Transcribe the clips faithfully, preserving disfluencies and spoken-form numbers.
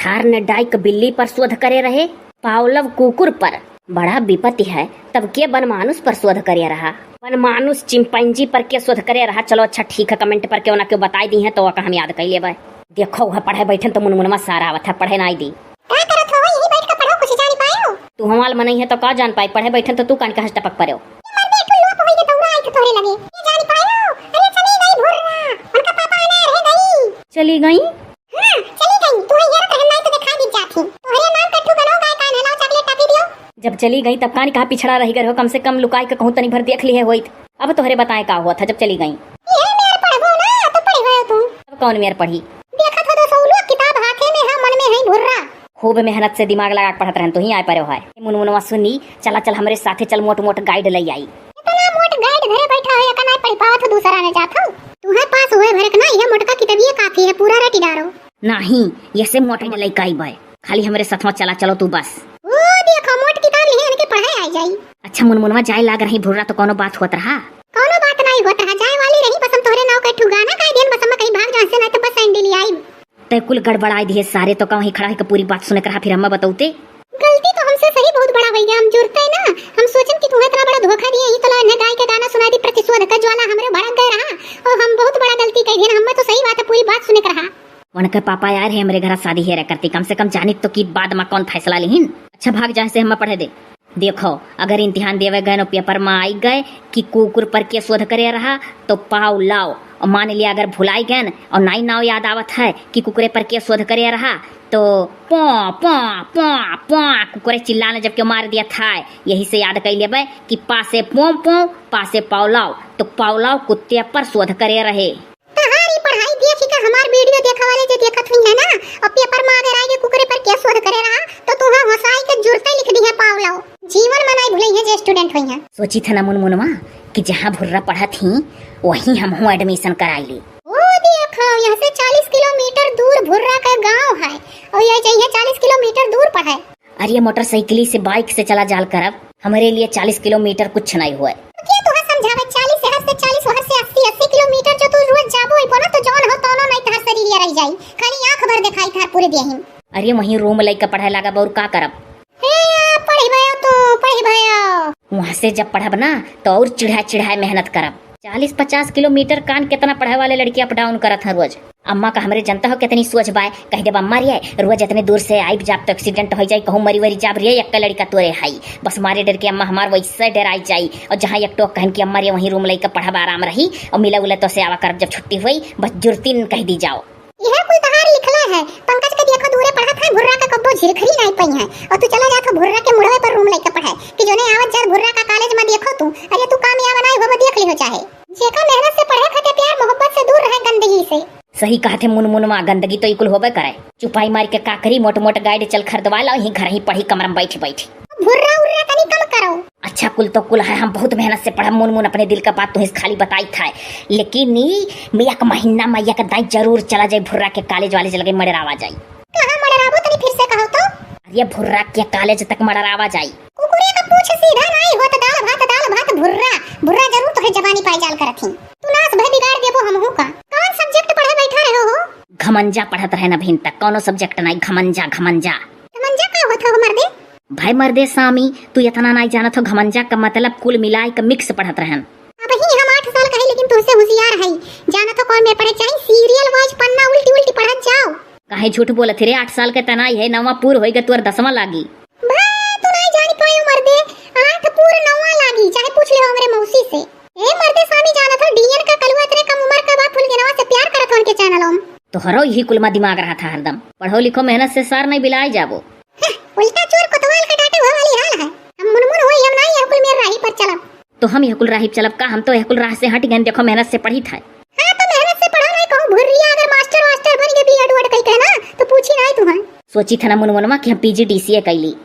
थार्नडाइक बिल्ली पर शोध करे रहे, पावलोव कुकुर पर। बड़ा विपत्ति है, तब के बनमानुष पर शोध करे रहा? बनमानुष चिंपैंजी पर के शोध करे रहा? चलो अच्छा ठीक है, comment पर केहू ना केहू बताई दिहे तो ओका हम याद कइ लेबै। देखो, वह पढ़े बैठन तो मुनमुनवा सार आवत है, पढ़े नाई दी। का करत हो? यहीं बैठ के पढ़ो, कुछ जान पायो? तू हमाल मनई है तो का जान पाई, पढ़े बैठन तो तू कान के हंस टपक पड़ो। ये मर्दे, एक ठो लोप होई के दौड़ा आई तो तोहरे लगे। ये जान पायो? अरे चली गई भुर्रा, उनका पापा अनार है गई। चली गई? हाँ, चली गई। तू ही हेरत रहन नाई तो दिखाई दी जात ही। तोहरे नाम कट्ठू गनो गाय कान हलाओ, chocolate toffee दियो। जब चली गई तब कान कहाँ पिछड़ा रही गर हो, कम से कम लुकाई के कहूँ तनी भर देख लिहे होइत। अब तोहरे बताए का हुआ था जब चली गई? ये मेर पढ़बो ना, तो पढ़बो तू। अब कौन मेर पढ़ी? देखत हो तो सौलो किताब हाथे में है, मन में है भुर्रा। खूब मेहनत से दिमाग लगा के पढ़त रहन, तू ही आए परे है। मुनमुनवा सुनी, चला चल हमरे साथे चल, मोट मोट guide लई आई। इतना मोट guide घरे बैठा है, एका नाई पढ़ पावत हो, दूसरा में जात हो। तू है पास हुए भरक ना, यह मोटका किताबिये काफी है, पूरा रटी डारो। नहीं, ये से मोट लइका आई बाय, खाली हमरे सथवा चला चलो तू बस। ओ देखो, मोट किताब लिहे इनके पढ़े आई जाई। अच्छा मुनमुनवा, जाए लाग रही भुर्रा तो कौनो बात होत रहा? कौनो बात नाई होत रहा, जाए वाली रही, बस हम तोहरे नाव का एक ठो गाना गाई देन, बस हम कहीं भाग जान से, नाई तो बस सैंडल आई। तै कुल गड़बड़ाई दिहे सारे, तो कहूँ ही खड़ा होइके पूरी बात सुने के रहा, फिर हम्मा बतौते। गलती तो हमसे सही बहुत बड़ा होइ गया, हम जुरते ना, हम सोचन कि तुम्हें इतना बड़ा धोखा दिए, यही तो ला इन्हें गाय के गाना सुना दी, प्रतिशोध का ज्वाला हमरे भड़क गए रहा, और हम बहुत बड़ा गलती कह दिए, हम्मा तो सही बात है, पूरी बात सुने के रहा। उनके पापा आए रहे हमरे घर शादी हेरे करती, कम से कम जानित तो कि बाद मा कौन फैसला लिहिन। अच्छा भाग जाए से हम्मा पढ़े दे। देखो, अगर इम्तिहान देवे गए न पेपर मा आई गए कि कुकुर पर के शोध करे रहा, तो पाव लाओ। और मान लिया अगर भुलाई गए न और नाई नाव याद आवत है कि कुकुरे पर के शोध करे रहा, तो पॉ, पॉ, पॉ, पॉ, कुकुरे चिल्लाने जब के मार दिया था। यही से याद कइ लेबे कि पा से पों पों, पा से पाव लाओ, तो पाव लाओ कुत्ते पर शोध करे रहे। तहारी पढ़ाई देखी का हमार video देखा वाले जे देखत हुई है ना, और पेपर मा अगर आए के कुकुरे पर के शोध करे रहा, तो तुहा होसाई के जुरते लिख दी है पाव लाओ। जीवन मा नाई भुलई है जे student हुई है। सोची था ना मुनमुनवा कि जहाँ भुर्रा पढ़त ही, वहीं हमहू admission कराई ली। ओ देखो, यहाँ से चालीस किलोमीटर दूर भुर्रा का गाँव है, और ये जइहे चालीस किलोमीटर दूर पढ़े। अरे मोटरसाइकिल से, bike से चला जाल करब, हमरे लिए चालीस किलोमीटर कुछ नाई हुए। तो के तुहा समझावे, चालीस यहाँ से, चालीस वहाँ से, अस्सी, अस्सी किलोमीटर जो तू रोज जाबो अइबो ना, तो जौन हो तौनो नाई तहार शरीर ये रह जाई, खाली आँख भर देखाई तहार पूरे देहिन। अरे वहीं room लइके पढ़े लागब और का करब? हे, पढ़ी भयो तू, पढ़ी भयो। वहाँ से जब पढ़ब ना तो और चिढ़ाए चिढ़ाए मेहनत करब। चालीस पचास किलोमीटर कान कितना पढ़े वाले लड़की up down करत हैं रोज। अम्मा का हमरे जनता हो कितनी सोच बाय, कह देब अम्मा रे, रोज इतने दूर से आइब जाब तो accident हो जाई, कहूँ मरी वरी जाब रे, एक लड़का तोरे हाई। बस मारे डर के अम्मा हमार वैसे डराई जाई। और जहाँ एक टोक कहन की अम्मा रे वहीं room लइके पढ़ब आराम रही, और मिला उला तो से आवा करब जब छुट्टी हुई, बस जुर्ती न कह दी जाओ। यह कुल तहार लिखला है, पंकज के देखो दूरे पढ़त है, भुर्रा के कब्बो झिरखरी नाई पई है, और तू चला जात हो भुर्रा के मुड़वे पर room लइके पढ़े, कि जोने आवत जात भुर्रा का college मा देखो तू, अरे तू कामयाब नाई होबो देख लिहो चाहे। जेका मेहनत से पढ़े खातिर प्यार मोहब्बत से दूर रहे गंदगी से। सही कहत है मुनमुनवा, गंदगी तो ई कुल होबे करे। चुपाई मार के का करी, मोट मोट guide चल खरीदवा ला, यहीं घर ही पढ़ी कमरा में बैठी बैठी। भुर्रा उर्रा तनी कम करो। अच्छा कुल तो कुल है, हम बहुत मेहनत से पढ़ब मुनमुन, अपने दिल का बात तुहिस खाली बताई था, लेकिन ई मैं एक महीना में एक दाई जरूर चला जाए भुर्रा के college वाले लगे मड़रावा जाई। कहाँ मड़राबो तनी फिर से कहो तो? अरे भुर्रा के college तक मड़रावा जाई। कुकुरे का पूछ सीधा नाई होत, दाल भात, दाल भात, भुर्रा, भुर्रा जरूर तोहरे जबानी पाई जाल करत ही। तू नास भय बिगाड़ देबो हमहू का। कौन subject पढ़े बैठा रहे हो? घमंजा पढ़त रहे न अभिन तक, कौनो subject नाई, घमंजा, घमंजा। घमंजा का होत हो मर्दे? भाई मर्दे सामी, तू इतना नाई जानत हो, घमंजा का मतलब कुल मिलाई के mix पढ़त रहन। अब ही हम आठ साल का है, लेकिन तुमसे होशियार है। जानत हो कौन में पढ़े चाही? Serial wise पन्ना उल्टी उल्टी पढ़त जाओ। काहे झूठ बोलत रे? आठ साल के तनाई है, नवा पूर होइगा, तुअर दसवां लागी। भा, तू नाई जानी पायो मर्दे, आठ पूर नवा लागी, चाहे पूछ लियो हमरे मौसी से। ए मर्दे सामी, जानत हो D N का कलुआ इतने कम उम्र का बा फुलगेनवा से प्यार करत हो उनके channel में। तोहरो यही कुल मा दिमाग रहा था हरदम। पढ़ो लिखो मेहनत से सार नहीं बिलाए जाबो। हं, उल्टा चोर कोतवाल का डांटे हुआ वाली हाल है। हम मुनमुन होई, हम नाई यह कुल मेर राही पर चलब। तो हम यह कुल राही पर चलब का? हम तो यह कुल राह से हट गए, देखो मेहनत से पढ़ी था। हाँ, तो मेहनत से पढ़ो, नहीं कहूँ भुर्रिया अगर मास्टर वास्टर बन के B.Ed वड कही कहे ना, तो पूछी नहीं तुम्हें। सोची था ना मुनमुनवा कि हम P G D C A कैली।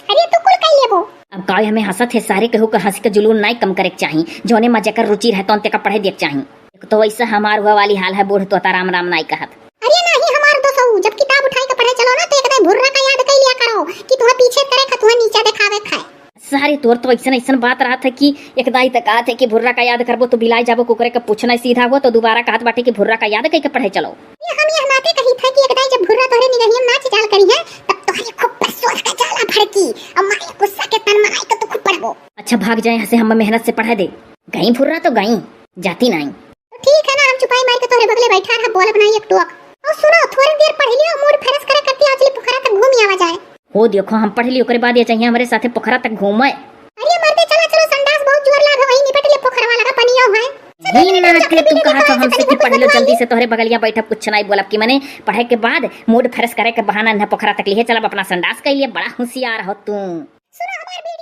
अरे तू कुल कह लेबो। अब काहे हमें हंसत है सारे, केहू का हंसी का जुलून नाई कम करे के चाही। जौने मा जेकर रुचि रहे तौन तेका पढ़े दे के चाही। एक तो वैसे हमार हुआ वाली हाल है, बूढ़ तोता राम राम नाई कहत। अरे नहीं हमार दोसऊ, जब किताब उठाई के पढ़े चलो ना तो एक दाई भुर्रा का याद कई लिया करो कि तुम्हें पीछे करे खा, तुम्हें नीचे देखावे खाए। सारे तोर तो ऐसन ऐसन बात रहत है कि एक दाई तक कहत है कि भुर्रा का याद करबो तो बिलाए जाबो, कुकरे का पूछना सीधा हुआ तो दोबारा कहत बाटे कि भुर्रा का याद कई के पढ़े चलो। ये हम यह नाते कही था कि एक दाई जब भुर्रा तोहरे निगहिया अब माई गुस्सा के तन में आई तो तू खूब पढ़बो। अच्छा भाग जाए यहाँ से, हम मेहनत से पढ़े दे। गई फुर्रा तो गई, जाती नाई। तो ठीक है ना, हम चुपाई मार के तोहरे बगले बैठा रहा, बोलब नाई एक टोक। और सुनो, थोड़ी देर पढ़ लियो, मूड फ्रेश करे करती आज ले पोखरा तक घूम आवा जाए। हो देखो, हम पढ़ लियो, ओकरे बाद ये चाहिए हमरे साथे पोखरा तक घूमे। अरे मर्दे, चला चलो, संडास बहुत जोर लाग है, वही निपट ले पोखरवा लगा, पनियो है। चलो, दिन चलो, नाट चलो, के तू चलो, कहा चलो, तो हमसे चलो, कि पढ़ लो चलो, जल्दी से, तोहरे बगलिया बैठब, कुछ नाई बोलब कि मने पढ़े के बाद मूड फ्रेश करे के बहाना न पोखरा तक लिहे चलब, अपना संडास कर लिए, बड़ा होशियार हो तू। सुनो हमार बीट,